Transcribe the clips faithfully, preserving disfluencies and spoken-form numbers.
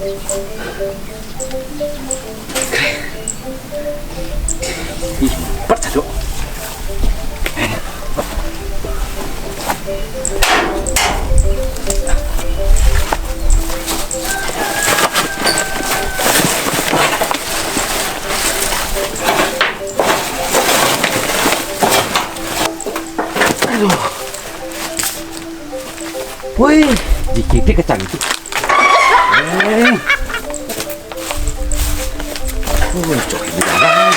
Ih, cepet, Cok. Aduh. Woi, dikit kecang itu. Eh. Woi, cok ini darah.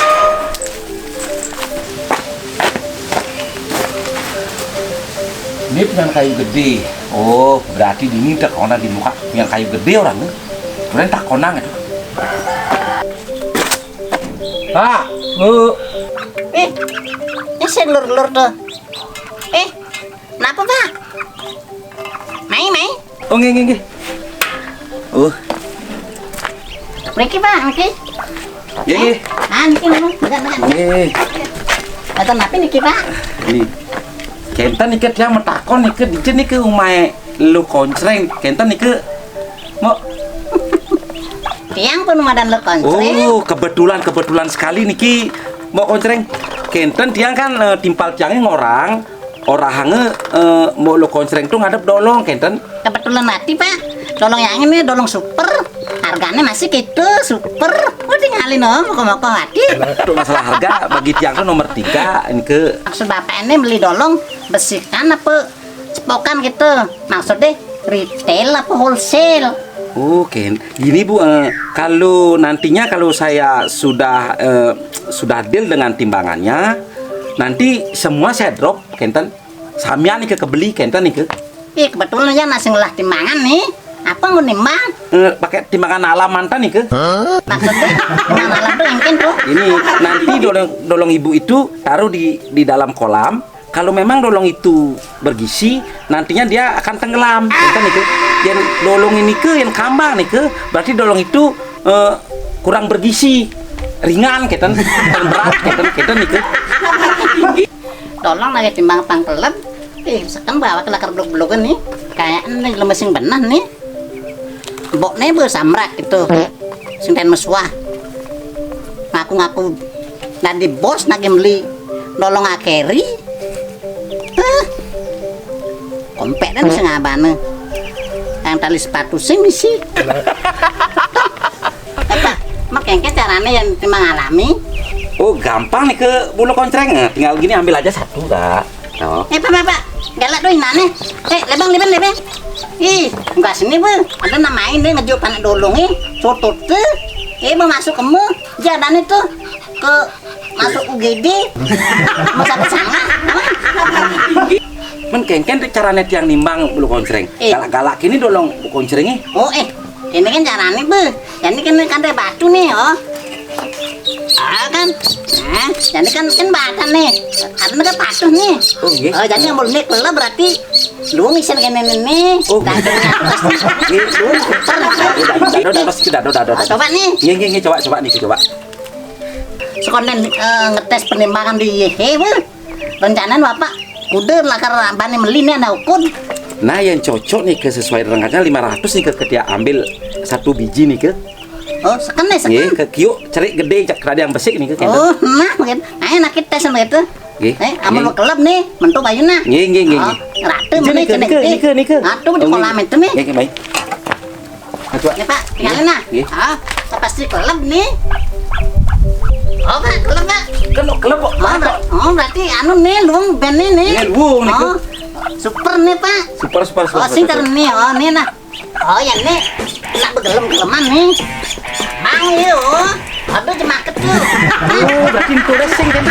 Ini punya kayu gede. Oh, berarti ini tak kona di muka punya kayu gede orang tuh. Keren tak kona gitu. Pak, Bu. Eh, eh, sing lur-lur to. Eh, napa, Pak? Mai, mai. Oh, nggih, nggih, nggih. Oh. Mriki, Pak, mriki. Nggih, nggih. Ah, niki, niki. Pegat, pegat. Nggih. Mboten napi niki, Pak? Nggih. Kenten niki tiyang metakon niki, dicen niki umahe Lu Koncreng. Kenten niki. Mbok. Tiang pun madan Lu Koncreng. Oh, kebetulan, kebetulan sekali niki, Mbok Koncreng. Kenten tiang kan, eh, timpal tiangnya ngorang, orahange, eh, Mbok Lu Koncreng tuh ngadep dolong, kenten. Kebetulan mati, Pak. Dolong yang ini dolong super. Harganya masih gitu, super. Udah ngalih no, moko-moko mati. Tuh masalah harga, bagi tiang tuh nomor tiga, ini ke. Maksud Bapak ini beli dolong, besikan apa cepokan gitu? Maksudnya retail apa wholesale? Oke, gini Bu, eh, kalau nantinya kalau saya sudah, eh, sudah deal dengan timbangannya, nanti semua saya drop, kenten. Samian nih ke kebeli, kenten nih ke. Ih, kebetulan ya nasi ngelah timbangan nih. Apa mau nimbang? Eh, pakai timbangan alam mantan nih ke. Maksudnya, timbangan alam tuh yang tuh. Ini nanti dolong, dolong ibu itu taruh di di dalam kolam. Kalau memang dolong itu bergizi, nantinya dia akan tenggelam. Kenten nih ke. Yang dolong ini ke, yang kambang nih ke, berarti dolong itu, eh, kurang bergizi, ringan, kenten, dan berat, kenten, kenten nih ke. Dolong lagi timbang pangkelep. Ih, seken bawa ke lakar beluk-belukan nih. Kayak ini lemesing benah nih. Mbok ne be samrak gitu. Sing ten mesuah. Ngaku-ngaku dadi bos nagi meli dolong akeri. Hah? Kompek dan sing abane. Yang tali sepatu sing misi. Apa? Mak engke carane yang timbang alami? Oh, gampang nih ke bulu koncreng. Tinggal gini ambil aja satu, Kak. Oh. Eh, Pak, Pak, Pak. Galak tuh inane. Eh, lebang, lebang, lebang. Ih, enggak sini, Bu. Ada namain deh ngejuk anak dolong eh. Sotot tuh. Eh, mau masuk kemu. Jadane tuh ke masuk U G D. Mau satu sana. Men kengken tuh carane tiang nimbang bulu koncreng. Eh. Galak-galak ini dolong bulu koncreng eh. Oh, eh. Ini kan carane, Bu. Ini kan kan ada batu nih, oh. Ah, kan. Nah, jadi kan kan batang nih. Karena kan patuh nih. Oh, nggih. Oh, jadi yang mau nih kalau berarti lu ngisen kene nih. Oh, nggih. Nggih. Lu puter. Dado, dado, dado, dado, dado. Oh, coba nih. Nggih, nggih, nggih, coba, coba nih, coba. Sekonden, eh, ngetes penimbangan di I H, Bu. Rencana apa? Kudu lakar bani meli nih anak ukud. Nah, yang cocok nih ke sesuai rengatnya lima ratus nih ke, ke dia ambil satu biji nih ke. Oh, sekene, nggih, seken. Ke kiuk cerik gede cak kerada yang besik nih ke kenten. Oh, nah, begitu. Ayo nak kita sama itu. Nggih. Eh, amun nggih. Kelep nih, mentuk ayeuna. Nggih, nggih, nggih, oh, nggih. Ratu nih, nih, nih, nih, nih. Atuh, oh, di kolam nggih. Itu nih. Nggih, nggih, baik. Nah, coba. Ya, Pak, tinggalin nah. Nggih. Ah, pasti kelep nih. Oh, Pak, kelep, Pak. Kan kelep kok. Oh, ber- oh, berarti anu nih, luung ben nih, nih. Nggih, luung nih, oh, super nih, Pak. Super, super, super, oh, super, sinter super. Nih, oh, nih nah. Oh, ya nih. Enak begelem-geleman nih. Bang, iya, oh. Aduh, jemaket tuh. Oh, berarti itu racing kan?